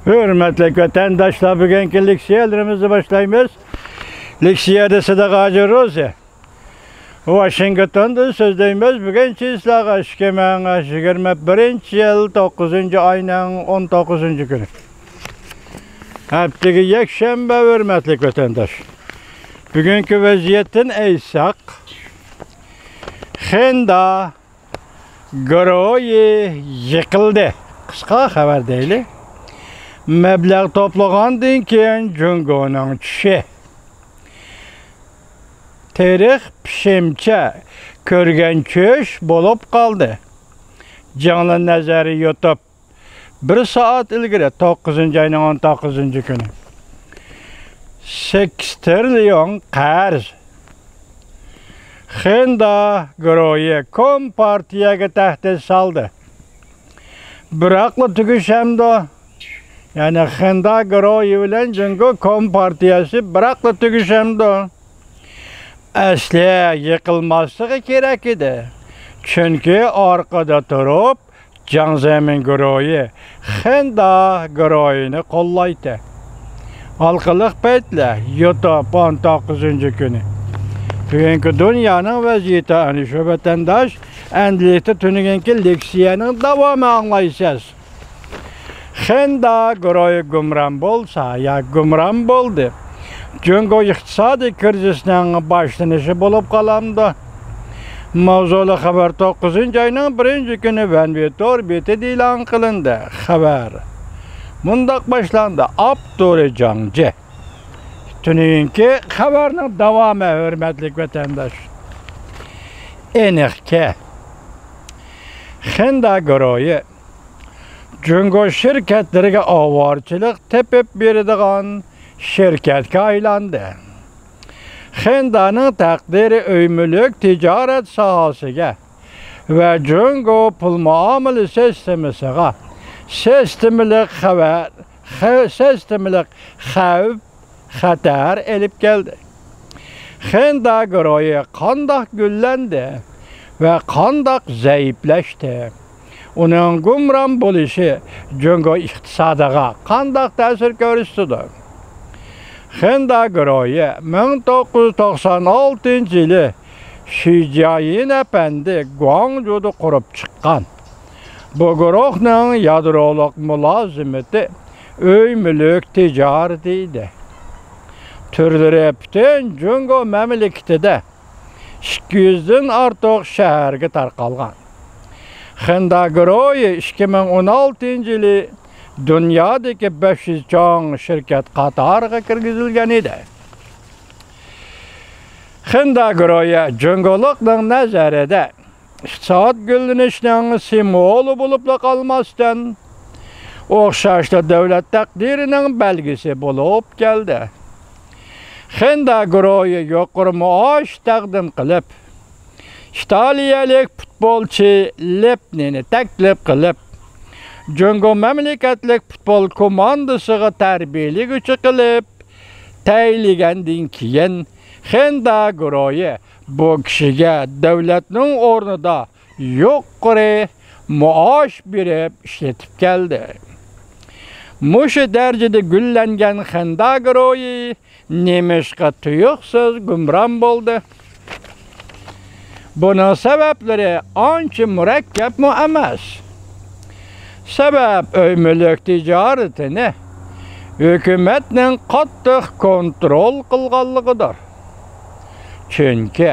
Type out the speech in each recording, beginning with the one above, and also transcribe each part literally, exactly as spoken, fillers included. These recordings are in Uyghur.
ھۆرمەتلىك ۋەتەنداشلار، بۈگۈنكى لېكسىيەلىرىمىزنى باشلايمىز. لېكسىيەدە سىدىق ھاجى روزى. ۋاشىنگتوندىن سۆزلەيمىز. بۈگۈن چىسلاغا ئىككى مىڭ يىگىرمە بىرىنچى يىل توققۇزىنچى ئاينىڭ ئون توققۇزىنچى كۈنى. ھەپتىگە يەكشەنبە، ھۆرمەتلىك ۋەتەنداش. بۈگۈنكى ۋەزىيەتتىن ئېيتساق، خېندا گۇرۇھى يىقىلدى. قىسقا خەۋەر دەيلى. مەبلەغ توپلىغاندىن كېيىن جۇڭگونىڭ چۈشى. تېرىق پىشىمچە كۆرگەن چۈش بولۇپ قالدى. جاڭلى نەزەرى يۇتۇپ، بىر سائەت ئىلگىرى، توققۇزىنچى ئاينىڭ ئون توققۇزىنچى كۈنى، سەككىز تىرىليون قەرز. خېندا گۇرۇھى كومپارتىيەگە تەھدىت سالدى. بىراقلا تۈگىشەمدۇ؟ يەنى خېندا گۇرۇھى بىلەن جۇڭگو كومپارتىيەسى بىراقلا تۈگىشەمدۇ؟ ئەسلى يىقىلماسلىقى كېرەك ئىدى. چۈنكى ئارقىدا تۇرۇپ، جاڭ زېمىن گۇرۇھى خېندا گۇرۇھىنى قوللايتتى. ھالقىلىق پەيتلەر، يۇتۇپ، ئون توققۇزىنچى كۈنى. بۈگۈنكى دۇنيانىڭ ۋەزىيىتى ئەنە شۇ، ۋەتەنداش. ئەمدىلىكتە تۈنۈگۈنكى لېكسىيەنىڭ داۋامى ئاڭلايسىز. خېندا گۇرۇھى گۇمران بولسا يا گۇمران بولدى، جۇڭگو ئىقتىسادىي كىرىزىسنىڭ باشلىنىشى بولۇپ قالامدۇ؟ ماۋزۇلۇق خەۋەر توققۇزىنچى ئاينىڭ بىرىنچى كۈنى ۋەنۋې تور بېتىدە ئېلان قىلىندى. خەۋەر مۇنداق باشلاندى. ئاپتورى جاڭ جى. تۈنۈگۈنكى خەۋەرنىڭ داۋامى، ھۆرمەتلىك ۋەتەنداش. ئېنىقكى، خېندا گۇرۇھى جۇڭگو شىركەتلىرىگە ئاۋارىچىلىق تېپىپ بېرىدىغان شىركەتكە ئايلاندى. خېندانىڭ تەقدىرى ئۆي-مۈلۈك تىجارەت ساھەسىگە ۋە جۇڭگو پۇل مۇئامىلە سىستېمىسىغا سىستېمىلىق خەۋەر، خە-، سىستېمىلىق خەۋپ، خەتەر ئېلىپ كەلدى. خېندا گۇرۇھى قانداق گۈللەندى ۋە قانداق زەئىپلەشتى؟ ئۇنىڭ گۇمران بولۇشى جۇڭگو ئىقتىسادىغا قانداق تەسىر كۆرسىتىدۇ؟ خېندا گۇرۇھى مىڭ توققۇز يۈز توقسان ئالتىنچى يىلى شى جيايىن ئەپەندى گۇاڭجۇدا قۇرۇپ چىققان. بۇ گۇرۇھنىڭ يادرولۇق مۇلازىمىتى ئۆي-مۈلۈك تىجارىتى ئىدى. تۈرلىرى پۈتۈن جۇڭگو مەملىكىتىدە ئىككى يۈزدىن ئارتۇق شەھەرگە تارقالغان. خېندا گۇرۇھى ئىككى مىڭ ئون ئالتىنچى يىلى دۇنيادىكى بەش يۈز چوڭ شىركەت قاتارىغا كىرگۈزۈلگەن ئىدى. خېندا گۇرۇھى جۇڭگولۇقنىڭ نەزىرىدە ئىقتىساد گۈللىنىشنىڭ سىمۋولى بولۇپلا قالماستىن، ئوخشاشلا دۆلەت تەقدىرىنىڭ بەلگىسى بولۇپ كەلدى. خېندا گۇرۇھى يۇقىرى مائاش تەقدىم قىلىپ، ئىتالىيەلىك پۇتبولچى لېپنىنى تەكلىپ قىلىپ، جۇڭگو مەملىكەتلىك پۇتبول كوماندىسىغا تەربىيەلىگۈچى قىلىپ تەيىنلىگەندىن كېيىن، خېندا گۇرۇھى بۇ كىشىگە دۆلەتنىڭ ئورنىدا يۇقىرى مائاش بېرىپ ئىشلىتىپ كەلدى. مۇشۇ دەرىجىدە گۈللەنگەن خېندا گۇرۇھى نېمىشقا تۇيۇقسىز گۇمران بولدى؟ بۇنىڭ سەۋەبلىرى ئانچە مۇرەككەپمۇ ئەمەس. سەۋەب، ئۆي-مۈلۈك تىجارىتىنى ھۆكۈمەتنىڭ قاتتىق كونترول قىلغانلىقىدۇر. چۈنكى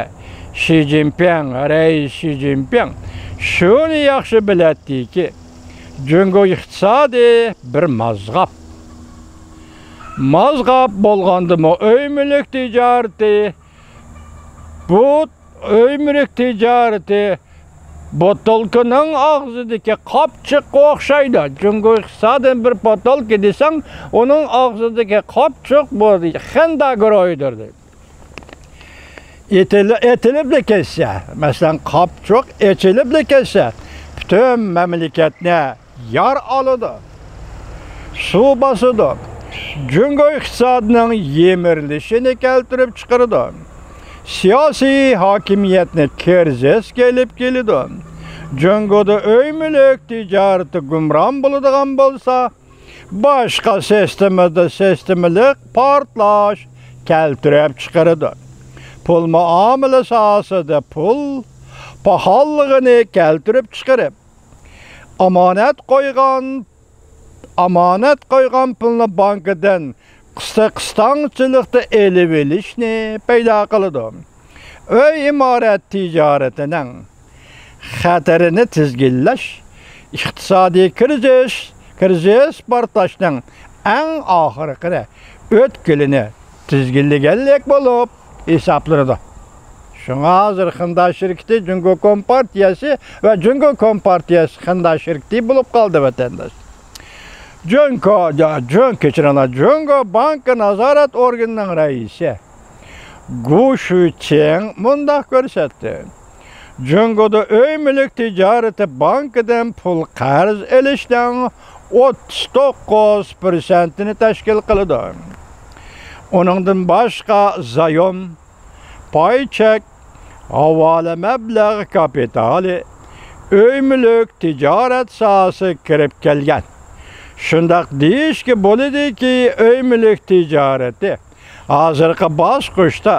شى جىنپىڭ، رەئىس شى جىنپىڭ شۇنى ياخشى بىلەتتىكى، جۇڭگو ئىقتىسادى بىر مازغاپ. مازغاپ بولغاندىمۇ ئۆي-مۈلۈك تىجارىتى، بۇ ئۆي-مۈلۈك تىجارىتى بوتۇلكىنىڭ ئاغزىدىكى قاپچۇققا ئوخشايدۇ. جۇڭگو ئىقتىسادىنى بىر بوتۇلكا دېسەڭ، ئۇنىڭ ئاغزىدىكى قاپچۇق بۇ خېندا گۇرۇھىدۇر دەيدۇ. ئېتىلىپلا كەتسە، مەسىلەن، قاپچۇق ئېچىلىپلا كەتسە، پۈتۈن مەملىكەتنى يار ئالىدۇ، سۇ باسىدۇ، جۇڭگو ئىقتىسادىنىڭ يىمىرىلىشىنى كەلتۈرۈپ چىقىرىدۇ، سىياسىي ھاكىمىيەتنى كىرىزىسكە ئېلىپ كېلىدۇ. جۇڭگودا ئۆي-مۈلۈك تىجارىتى گۇمران بولىدىغان بولسا، باشقا سىستېمىدا سىستېمىلىق پارتلاش كەلتۈرۈپ چىقىرىدۇ. پۇل مۇئامىلە ساھەسىدە پۇل پاخاللىقىنى كەلتۈرۈپ چىقىرىپ، ئامانەت قويغان، ئامانەت قويغان پۇلنى بانكىدىن قىستاڭچىلىقتا ئېلىۋېلىشنى پەيدا قىلىدۇ. ئۆي ئىمارەت تىجارىتىنىڭ خەتىرىنى تىزگىنلەش، ئىقتىسادىي كىرىزىس، كىرىزىس پارتلاشنىڭ ئەڭ ئاخىرقى ئۆتكىلىنى تىزگىنلىگەنلىك بولۇپ ھېسابلىنىدۇ. شۇڭا ھازىر خېندان شىركىتى جۇڭگو كومپارتىيەسى ۋە جۇڭگو كومپارتىيەسى خېندان شىركىتى بولۇپ قالدى، ۋەتەنداش. جۇڭگو، جۇڭ، كەچۈرۈڭلار، جۇڭگو بانكا نازارەت ئورگىنىنىڭ رەئىسى گۇ شۈچىڭ مۇنداق كۆرسەتتى: جۇڭگودا ئۆي مۈلۈك تىجارىتى بانكىدىن پۇل قەرز ئېلىشنىڭ ئوتتۇز توققۇز پىرسەنتىنى تەشكىل قىلىدۇ. ئۇنىڭدىن باشقا زايوم، پاي چەك، ھاۋالە مەبلەغ كاپىتالى، ئۆي مۈلۈك تىجارەت ساھەسى كىرىپ كەلگەن. شۇنداق دېيىشكە بولىدۇكى، ئۆي مۈلۈك تىجارىتى ھازىرقى باسقۇچتا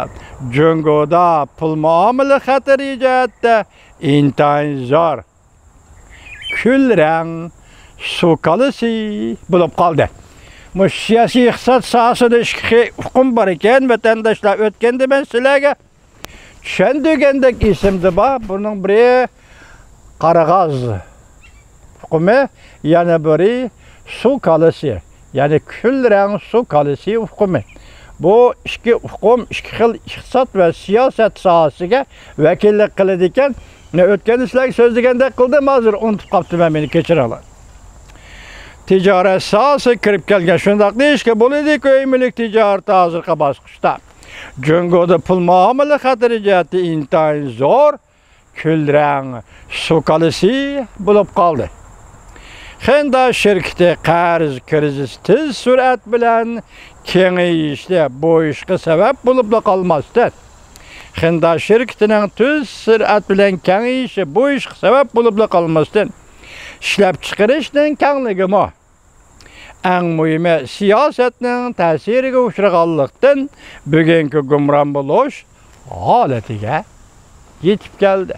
جۇڭگودا پۇل مۇئامىلە خەتىرى جەھەتتە ئىنتايىن زور، كۈل رەڭ سۇ كالىسى بولۇپ قالدى. مۇشۇ سىياسىي ئىقتىساد ساھەسىدە ئىككى خىل ئۇقۇم بار ئىكەن، ۋەتەنداشلار. ئۆتكەندە مەن سىلەرگە چۈشەندۈرگەندەك ئېسىمدە بار. بۇنىڭ بىرى قارىغاز ئۇقۇمى، يەنە بىرى سۇ كالىسى، يەنى كۈل رەڭ سۇ كالىسى ئۇقۇمى. بۇ ئىككى ئۇقۇم، ئىككى خىل ئىقتىساد ۋە سىياسەت ساھەسىگە ۋەكىللىك قىلىدىكەن. مەن ئۆتكەندە سىلەرگە سۆزلىگەندەك قىلدىم، ھازىر ئۇنتۇپ قاپتىمەن، مېنى كەچۈرۈڭلار. تىجارەت ساھەسى كىرىپ كەلگەن. شۇنداق دېيىشكە بولىدۇكى، ئۆي مۈلۈك تىجارىتى ھازىرقى باسقۇچتا جۇڭگودا پۇل مۇئامىلە خەتىرى جەھەتتە ئىنتايىن زور، كۈل رەڭ سۇ كالىسى بولۇپ قالدى. خېندان شىركىتى قەرز كىرىزىسى تېز سۈرئەت بىلەن كېڭىيىشتە بۇ ئىشقا سەۋەب بولۇپلا قالماستىن، خېندان شىركىتىنىڭ تېز سۈرئەت بىلەن كېڭىيىشى بۇ ئىشقا سەۋەب بولۇپلا قالماستىن، ئىشلەپچىقىرىشنىڭ كەڭلىكىمۇ ئەڭ مۇھىمى سىياسەتنىڭ تەسىرىگە ئۇچرىغانلىقتىن، بۈگۈنكى گۇمران بولۇش ھالىتىگە يېتىپ كەلدى.